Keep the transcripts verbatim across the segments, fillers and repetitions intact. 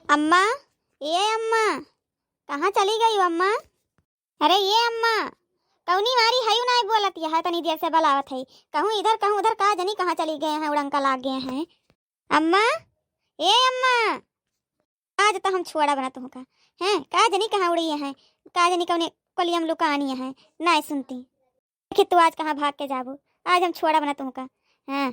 अम्मा, ए अम्मा, कहाँ चली गई अम्मा? अरे ए अम्मा, कौनी मारी हयू नाई बोलत यह, तनी देर से बलावत है, कहूँ इधर कहूँ उधर, का जनी कहाँ चली गए हैं, उड़ंका लाग गए हैं। अम्मा, ए अम्मा, आज तो हम छोड़ब ना तुहका। हैं, का जनी कहाँ उड़ी हैं, का जनी कौने कोलियम लुकानी हैं, नाई सुनती। देखी तू आज कहाँ भाग के जाबू, आज हम छोड़ब ना तुहका। हाँ।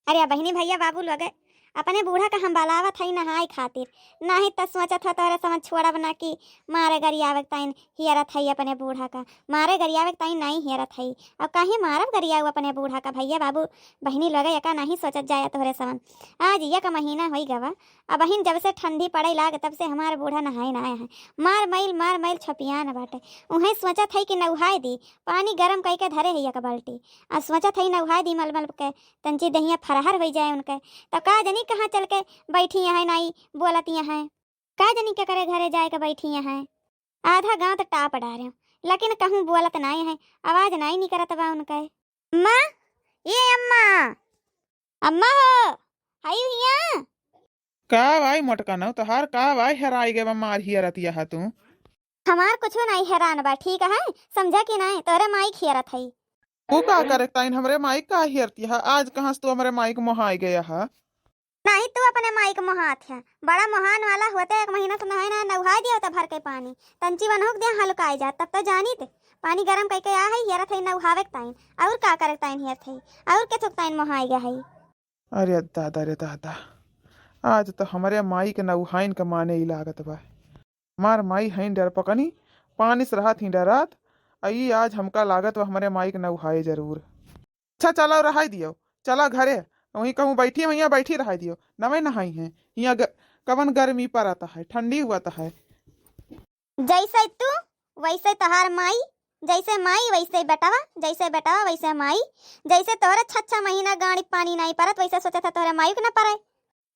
अरे बहिनी भैया बाबू लोग, अपने बूढ़ा का हम बलावत हई नहाए खातिर, नाही त सोचत ह तोहरे समन छोड़ब ना कि मारे गरियावे के ताइन हियरत हई अपने बूढ़ा का, मारे गरियावे के ताइन नाई हियरत हई। अब काहे मारब गरियाऊ अपने बूढ़ा का भैया बाबू, बहिनी लोग एका नाही सोचत जाया तोहरे समन। आज एक महीना होई गवा, अबहिन जब से ठंडी पड़े लाग तब से हमार बूढ़ा नहाए ना आया है। मार मैल, मार मैल छपियान बाटे। उहें सोचत हई कि नउहाए दी, पानी गरम कई के धरे है एक बाल्टी। आ सोचत हई नउहाए दी मलमल के, तंची दहिया फरहर होई जाए उनके। त का जनी कहाँ चल के बैठी यहाँ नाई बोलत यहाँ, का जनी के करे घरे जाए के बैठी यहाँ। आधा गाँव त टाप डारे, लेकिन कहूँ बोलत नाई है, आवाज नाई निकरत बा उनके। अम्मा, ए अम्मा, अम्मा हो, हई हिया? का भाई मोटका नौ तोहार, का भाई हेराई गए बा मार हियरत यह तू? हमार कुछ नहीं हेरान बा, ठीक है, समझा कि नहीं, तोरे माई हियरत हई। तू का करे ताइन हमरे माई का हियरती है? आज कहाँ से तू हमरे माई के मोहाई गया है? नहीं, तू अपने माई के मोहात है, बड़ा मोहान वाला होते एक महीना से नहाए ना, नउहाए दियो त भर के पानी, तंची बनहुक दे हल्काई जात, तब तो जानी ते पानी गरम कई के आ है, हियरत है नउहावे के ताइन, और का करे के ताइन हियरत है, और के थुक ताइन मोहाई गया है। अरे दादा रे दादा, आज तो हमरे माई के नउहाइन के माने ही लागत बा। हमार माई हईन डरपकनी, पानी से रहत ही डरात, आ ई आज हमका लागत बा हमरे माई के नउहाए जरूर। अच्छा चलो रहाई दियो, चलो घरे, वहीं कहूँ बैठी, वहीं बैठी रहाई दियो, नवे नहाई हैं, हियाँ ग-, कवन गर्मी परत है, ठंडी हुअत है। जैसे तू वैसे तोहार माई, जैसे माई वैसे बेटवा, जैसे बेटवा वैसे माई, जैसे तोहरे छह छह महीना गाड़ी पानी नहीं परत, वैसे सोचत है तोहरे माई के न परे।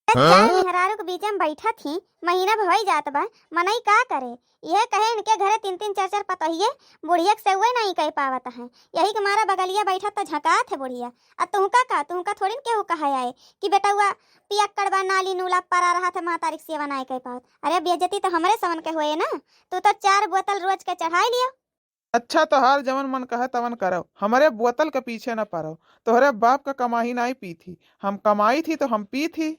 ए, हाँ? चार मेहरारू के बीच में बैठत ही, महीना भई जात बा, मनई का करे? इहे कहे इनके घरे तीन तीन चार चार पतोहिए, बुढ़िया के सेवई नहीं कह पावत है। यही के मारा बगलिया बैठत त झकात है बुढ़िया। आ तुहका का, तुहका थोड़ी न केहू कहे आए कि बेटउआ पियक्कड़ बा, नाली नूला परा रहत है, महतारी के सेवा नहीं कह पावत। अरे बेइज्जती तो हमरे समन के होए ना, तू तो चार बोतल रोज के चढ़ाई लियो। अच्छा, तोहार जवन मन कहे तवन करो, हमरे बोतल के पीछे न पड़ो। तोहरे बाप का कमाई नाई पी थी, हम कमाई थी तो हम पी थी।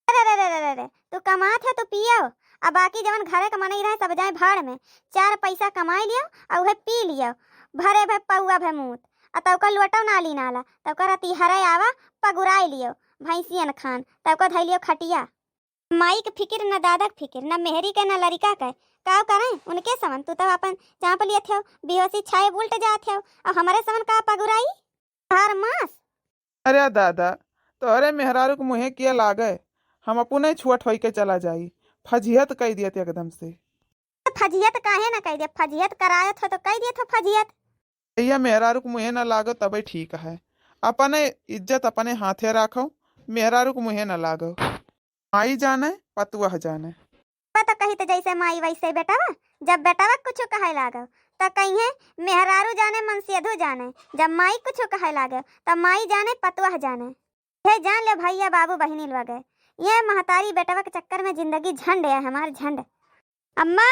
अरे, अरे, अरे, अरे, अरे, तू कमात है तो पियो, आ बाकी जवन घरे के मनई रहे सब जाए भाड़ में। चार पैसा कमाई लियो आ उहे पी लियो, भरे भे पौआ भे मूत, आ तौका लोटो नाली नाला, तौका रतिहरे आवा पगुराई लियो, भैंसियन खान, तौका धई लियो खटिया। माई के फिकिर, न दादा के फिकिर, न मेहरी के, न लरिका के। काव करें उनके समन? तू तो अपन चाँप लियत हो, बेहोशी छाए उल्ट जात हो, और हमरे समन का पगुराई? हर मास। अरे दादा, तोहरे मेहरारू के मुँहे किया लागे, हम अपने छुअट होई के चला जाई, फजिहत कई दियत एकदम से। तो फजिहत काहे न कई दिया? फजिहत करायत हो तो कई दियत हो फजिहत। भैया, मेहरारू के मुँहे न लागो तबे ठीक है। अपने इज्जत अपने हाथे राखो, मेहरारू के मुँहे न लागो। माई जाने, पतुआ जाने। पता कही तो जैसे माई वैसे बेटवा, जब बेटवा कुछ कहे लागो तो कहिए मेहरारू जाने, मनसेधू जाने। जब माई कुछ कहे लागो तो माई जाने, पतुआ जाने। हे जान ले भैया, बाबू, बहिनी लोग, ये महतारी बेटवा के चक्कर में जिंदगी झंड है हमार, झंड। अम्मा,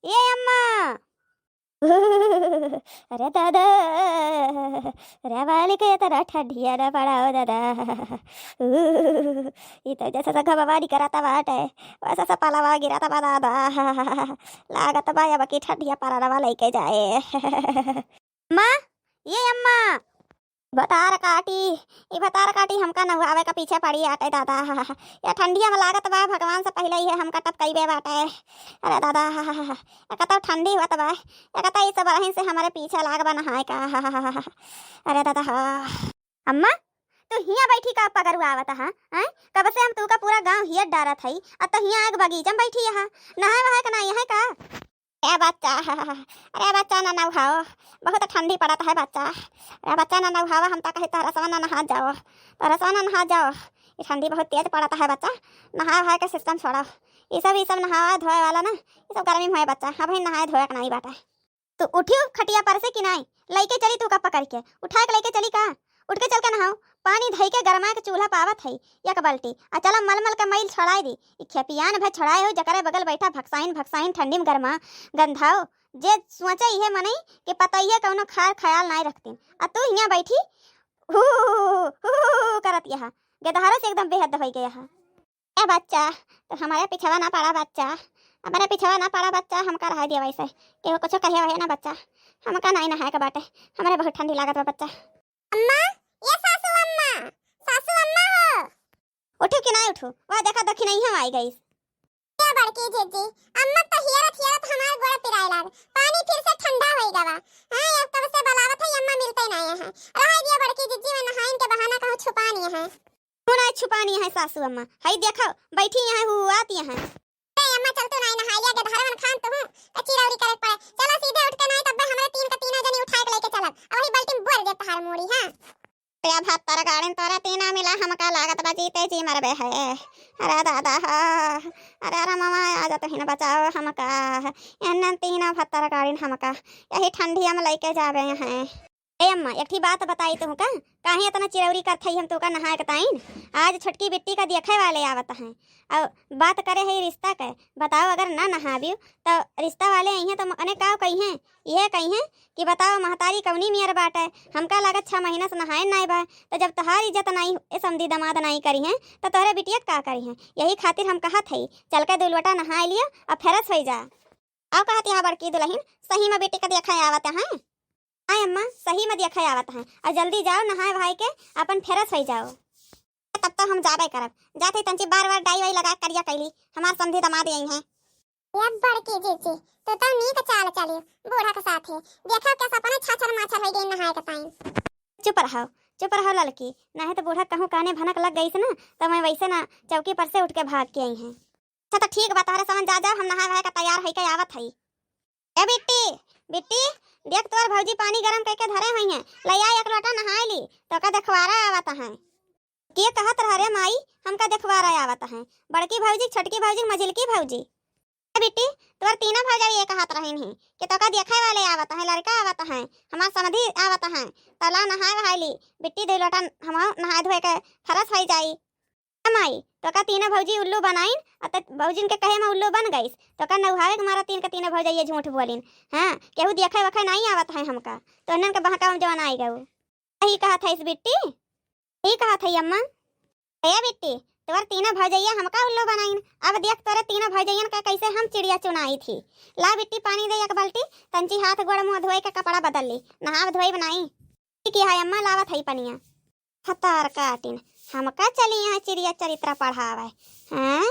ए अम्मा। अरे दादा, अरे मालिक, ये तो ठंडिया ना पड़ा हो दादा। ई तो जैसे से घमवानी कराता बाटे, वैसे से पलवा गिराता बा दादा। लागत बा अब की ठंडिया परानवा लेके जाए। अम्मा, ए अम्मा। भतार काटी, ई भतार काटी हमका नहुआवे का पीछे पड़ी आटे दादा। या ठंडिया में लागत बा, भगवान से पहिले इहे हमका टपकइबे बाटे। अरे दादा, एक तो ठंडी होत बा, एक तो ई सब रहिन से हमरे पीछे लाग बा नहाए का। अरे दादा। अम्मा, तू हियाँ बैठी का पगरुआवत हा? हैं? कब से हम तू का पूरा गाँव हियत डारत हई, आ तो हियाँ आग बगीचा में बैठी हा, नहाए वहाए का नाई है का? ए बच्चा, अरे बच्चा ना नहाओ, बहुत ठंडी पड़त है बच्चा। अरे बच्चा ना नहावा, हम तो कही तोहरा सवा ना नहा जाओ, तोहरा सवा ना नहा जाओ, ये ठंडी बहुत तेज पड़त है बच्चा। नहाए वहाए के सिस्टम छोड़ो, ये सब, ये सब नहावा धोए वाला ना, ये सब गर्मी में है बच्चा, अबही नहाए धोए के नहीं बाटे। तू उठी खटिया पर से कि नहीं? लइके चली तू का पकड़ के, उठा के लइके चली का? उठ के चल के नहाओ, पानी धई के गरमा के चूल्हा पावत है एक बाल्टी, आ चला मल मल के मैल छड़ाए दी। ई खेपियान भर छड़ाए हो, जकरे बगल बैठा भक्साइन भक्साइन ठंडी में गरमा गंधाओ। जे सोचे इहे मनई कि पतइहे कौनो खार ख्याल नाई रखतीन, आ तू हियाँ बैठी हू, हू, हू, हू, हू करत यहाँ, गेदहरा से एकदम बेहद होइ गया है। ए बच्चा, तो हमारे पिछवा ना पड़ा बच्चा, हमारे पिछवा ना पड़ा बच्चा, हमका रहा दिया वैसे, केहू कुछ कहे वहे ना बच्चा, हमका नाई नहाए के बाटे, हमारे बहुत ठंडी लागत बा बच्चा। अम्मा, ये सासू अम्मा, सासू अम्मा हो। उठू कि नाई उठू? वह देखा दखिनही हम आई गई। ए बड़की जीजी, अम्मा तो हियरत हियरत हमार गोड़ पिराए लाग, पानी फिर से ठंडा होई गवा। हाँ, अब कब से बुलावत है, अम्मा मिलते नाई है। रह दिया बड़की जीजी, मैं नहाइन के बहाना कहूँ छुपानी है। कौन आए छुपानी है सासू अम्मा? हई देखो, बैठी यहाँ हुआत यहाँ। ए अम्मा, चल तू नाई नहाई लिया, गेदहरवन खान तू हूँ, कच्ची रौरी करे के पड़े। चलो सीधे उठ के नाई, तब्बे हमरे तीन का तीनों जनी उठा के लेके चलब। अब वही बाल्टी में बोर दे तहार मूड़ी, हाँ। या भत्तर गाड़िन तोरा तीना मिला, हमका लागत बा जीते जी मरबे है। अरे दादा हा, अरे अरे मामा, आ जा तोहिन बचाओ हमका। एन्ने तीना भत्तर गाड़िन हमका यही ठंडिया में लइके जाबे हैं। ए अम्मा, एक ठी बात बताई तुहका, काहे इतना चिरौरी करत हई हम तोका नहाए के ताईन? आज छोटकी बिट्टी का देखे वाले आवत हैं, और बात करे है रिश्ता के। बताओ, अगर ना नहाबियो तो रिश्ता वाले अइहें तो मने का कहिहें? इहे कहिहें कि बताओ महतारी कौनी मियर बाटे, हमका लागत छह महीना से नहाए नाई बा, तो जब तोहार इज्जत नाई, ए समधी दमाद नाई करिहें, तो तोहरे बिटिया के का करिहें? यही खातिर हम कहत हई, चल के दू लोटा नहाए लिया और फ्रेश होई जा। आओ कहत यहाँ बड़की दुल्हन, सही में बेटी का देखा आवत हैं। हाँ अम्मा, सही में देखा आवत हैं, और जल्दी जाओ नहाए वहाए के अपन फ्रेश होई जाओ। तब तो हम जाबे करब, जात ही तंची बार बार डाई वाई लगा करिया कैली, हमार समधी दमाद यही हैं। ये बड़की जीजी, तू तो नीक चाल चली, बूढ़ा के साथे। देखो क्या सपने छाछर माछर हो गई नहाए के ताईं। चुप रहो, चुप रहो ललकी, नहीं तो बूढ़ा कहूँ काने भनक लग गई से ना, तो मैं वैसे ना चौकी पर से उठ के भाग के आई हैं। अच्छा तो ठीक बा, तोहरे समन जा जाओ, हम नहाए वहाए के तैयार होई के आवत हई। ए बिट्टी, बिट्टी, देख तोर भौजी पानी गरम करके धरे हुई हैं, ले आ एक लोटा नहाए ली, तोका देखवारा आवत हैं। के कहत रह रे माई, हमका देखवारा आवत हैं? बड़की भौजी, छोटकी भौजी, मझिलकी भौजी। ए बिट्टी, तोर तीनों भौजाई ये कहत रहिन ही कि तोका देखे वाले आवत हैं, लड़का आवत हैं, हमार समधी आवत हैं, तला नहाए वहाए ली। बिट्टी, दो लोटा हम नहाए धोए के फ्रेश होई जाई। ए माई, तोका तीनों भौजी उल्लू बनाइन, अ त भौजिन के कहे में उल्लू बन गईस, तोका नौहावे के मारा तीन के तीनों भौजाई ये झूठ बोलिन। हाँ, केहू देखे वखे नाई आवत है हमका, तो इन्हन के बहकावे में जवन आई गऊ। सही कहत है इस बिट्टी, सही कहत है अम्मा। ए बिट्टी, तोर तीनों भौजैया हमका उल्लू बनाइन, अब देख तोरे तीनों भौजैयन का कैसे हम चिड़िया चुनाई थी। ला बिट्टी पानी दे एक बाल्टी, तंची हाथ गोड़ मुँह धोए के कपड़ा बदल ली, नहाव धोए बनाई। ठीक है अम्मा, लावत है पनिया। हतार काटिन, हमका चली यहाँ चिड़िया चरित्र पढ़ावे। हैं?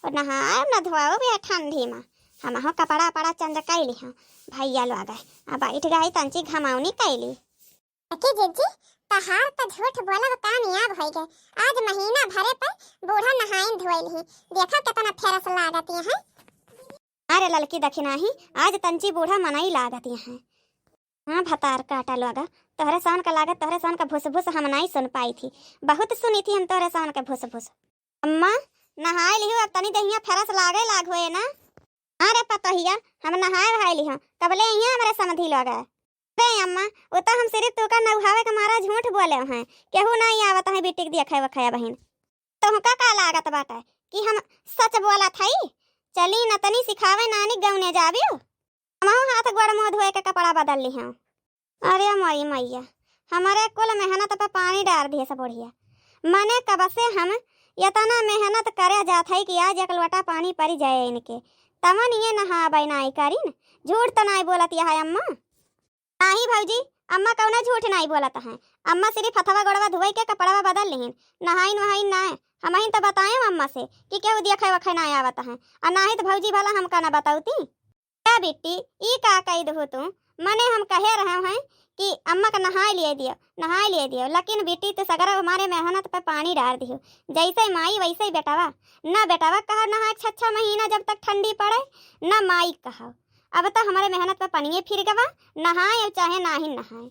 और नहाए न धोए भी ठंडी में, हम हो कपड़ा पड़ा चेंज कैली हैं। भैया लोग आ गए, आ बैठ गए तंची घमावनी कैली। देखी जीजी, तहार त झूठ बोलब कामयाब होइ गए। आज महीना भरे पर बूढ़ा नहाइन धोइल ही। देखो कितना फेरस लागत यहाँ। अरे ललकी दखिनाही, आज तंची बूढ़ा मनई लागत यहाँ। हाँ भतार काटा लोगा, तोहरे सान का लागत, तोहरे सान का भुस भुस हम नाई सुन पाई थी। बहुत सुनी थी हम तोहरे सान के भुस भुस। अम्मा, नहाए लिहो, अब तनी देहिया फेरस लागे लाग होए ना। अरे पतोहिया, हम नहाए वहाए लिहो, कबले अइहें हमरे समधी लोग? अरे अम्मा, वो तो हम सिर्फ तोका नौहावे के मारा झूठ बोले हैं, केहू नाई आवत है बिटिक देखे वखे बहिन। तोहका का लागत बाटे कि हम सच बोलत हई? चली न तनी सिखावे नानी गौने जाबियो। हमहू हाथ गोड़ मुँह धोए के कपड़ा बदल लिहौं। अरे मोरी मैया, हमरे कुल मेहनत पे पानी डार दिहे सब बुढ़िया। मने कब से हम इतना मेहनत करे जात हई कि आज एक लोटा पानी परी जाए इनके, तवन ये नहाबे नाई करिन। झूठ तो नाई बोलत यह अम्मा। नाही भौजी, अम्मा कौनो झूठ नाई बोलत हैं। अम्मा सिर्फ हथवा गोड़वा धोए के कपड़वा बदल लिहिन, नहाइन वहाइन नाय। हमहिन तो बताएम अम्मा से कि केहू देखे वखे नाय आवत हैं, और नाही तो भौजी भला हमका ना बतौती। ए बिट्टी, ई का कह दहु तू? मने हम कहे रहे हैं कि अम्मा का नहाए लिए दियो, नहाए लिए दियो, लेकिन बिट्टी तू सगरा हमारे मेहनत पे पानी डार दियो। जैसे माई वैसे ही बेटवा। ना बेटवा कहा नहाए छह छह महीना जब तक ठंडी पड़े, ना माई कहा। अब तो हमारे मेहनत पे पनिये फिर गवा, नहाए अब चाहे नाही नहाए।